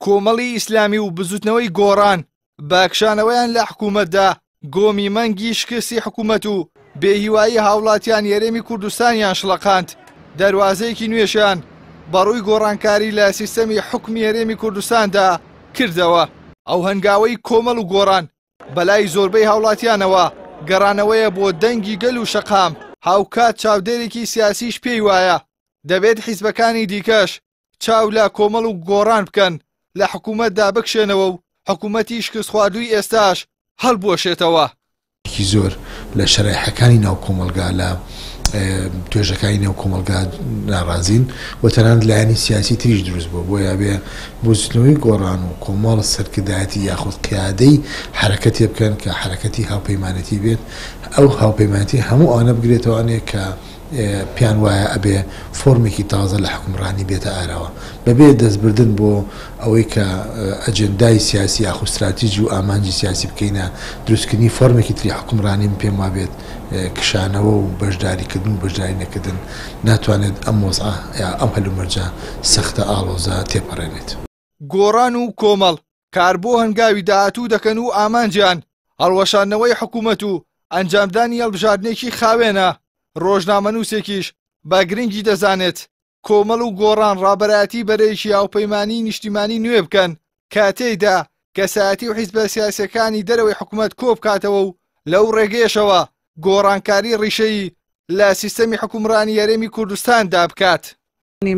کۆمەڵی ئیسلامی و بزوتنەوەی گۆڕان بە کشانەوەیان لە حکوومەتدا گۆمی مەنگی شکستی حکوومەت و بێهیوایی هاوڵاتیانی هەرێمی کوردستانیان شڵەقاند، دەروازەیەکی نوێشیان بەڕووی گۆڕانکاری لە سیستەمی حوکمی هەرێمی کوردستاندا کردەوە. ئەو هەنگاوەی کۆمەڵ و گۆڕان بەلای زۆربەی هاوڵاتیانەوە گەڕانەوەیە بۆ دەنگی گەل و شەقام، هاوکات چاودێرێکی سیاسیش پێی وایە دەبێت حیزبەکانی دیکەش چاو لە کۆمەڵ و گۆڕان بکەن لە حکوومەتدا بکشێنەوە و حکوومەتی شکستخواردووی ئێستاش هەڵبوەشێتەوە. بەشێکی زۆر لە شەرایحەکانی ناو کۆمەڵگا لە توێژەکانی نێو کۆمەڵگا ناڕازین و تەنانەت لایەنی سیاسی تریش دروست بووە بۆیە ئەبێ بزوتنەوەی گۆڕان و کۆمەڵ سەرکردایەتی یاخود قیادەی حەرەکەتێ بکەن کە حەرەکەتی هاوپەیمانێتی بێت ئەو هاوپەیمانێتی هەموو ئەوانە بگرێتەوانێ کە پێیان وایە ئەبێ فۆرمێکی تازە لە حوکمڕانی بێتە ئاراوە بەبێ دەستبردن بۆ ئەوەی کە ئەجێندای سیاسی یاخود ستراتیجی و ئامانجی سیاسی بکەینە دروستکردنی فۆرمێکی تری حوکمڕانی من پێم وابێت کشانەوە و بەشداریکردن و بەشداری نەکردن ناتوانێت ئەم وەزعە یا ئەم هەلومەرجە سەختە ئاڵۆزە تێپەڕێنێت. گۆڕان و کۆمەڵ کار بۆ هەنگاوی داهاتوو دەکەن و ئامانجیان هەڵوەشاندنەوەی حکوومەت و ئەنجامدانی هەڵبژاردنێکی خاوێنە، ڕۆژنامەنووسێکیش بە گرنگی دەزانێت کۆمەڵ و گۆڕان ڕابەرایەتی بەرەیەکی هاوپەیمانیی نیشتیمانی نوێ بکەن کە تێیدا کەسایەتی و حیزبە سیاسییەکانی دەرەوەی حکوومەت کۆبکاتەوە و لەو ڕێگەیەشەوە گۆڕانکاری ڕیشەیی لە سیستەمی حوکمڕانی هەرێمی کوردستاندا بکات.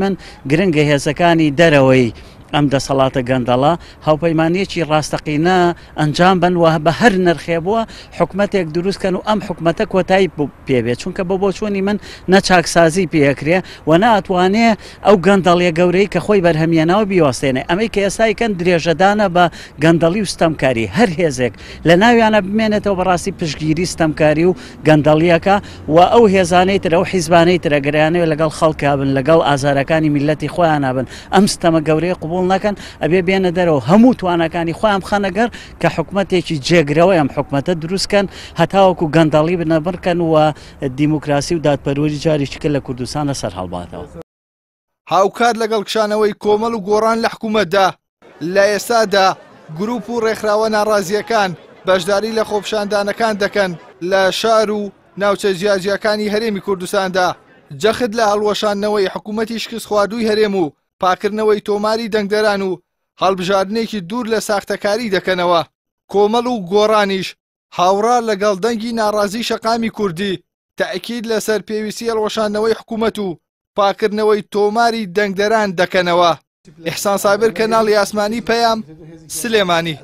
من گرنگە هێزەکانی دەرەوەی ئەم دەسەڵاتە گەندەڵە هاوپەیمانیەکی ڕاستەقینە ئەنجام بن و بە هەر نرخێ بووە حکومەتێک دروستکەن و ئەم حکومەتە کۆتایی پێبێت چونکە بە بۆچوونی من نە چاکسازی پێکرێ و ناتوانێ ئەو گەندەڵیە گەورەی کە خۆی بەرهەمیەناوە بیوەستێنێ ئەمەی کە ئێستایکەن درێژەدانە بە گەندەڵی و ستەمکاری هەر هێزێک لە ناویانە بمێنێتەوە بەڕاستی پشتگیری ستەمکاری و گەندەڵیەکە و ئەو هێزانەی تر ئەو حیزبانەی تر ئەگەر ئەیانەوێت لەگەڵ خەڵکا بن لەگەڵ ئازارەکانی میللەتی خۆیانا بن ئەم ستەمە گەورەیە قبوڵ نەکەن ئەبێ بێنە دەرەوە هەموو تواناکانی خۆیان بخەنە گەڕ کە حکومەتێکی جێگرەوەی ئەم حکومەتە دروست کەن هەتاوەکو گەندەڵی بنەبڕکەن و دیموکراسی و دادپەروەری جارێکی کە لە کوردستانە سەرهەڵباتەوە. هاوکات لەگەڵ کشانەوەی کۆمەڵ و گۆڕان لە حکوومەتدا، لە ئێستادا گروپ و ڕێکخراوە ناڕازییەکان بەشداری لە خۆپیشاندانەکان دەکەن لە شار و ناوچە جیاجیاکانی هەرێمی کوردستاندا، جەخت لە هەڵوەشاندنەوەی حکوومەتی شکستخواردووی هەرێم و پاکردنەوەی تۆماری دەنگدەران و هەڵبژاردنێکی دوور لە ساختەکاری دەکەنەوە. کۆمەڵ و گۆڕانیش هاوڕا لەگەڵ دەنگی ناڕازی شەقامی کوردی، تەئکید لەسەر پێویستی هەڵوەشاندنەوەی حکوومەت و پاکردنەوەی تۆماری دەنگدەران دەکەنەوە. ئیحسان سابر، کەناڵی ئاسمانی پەیام، سلێمانی.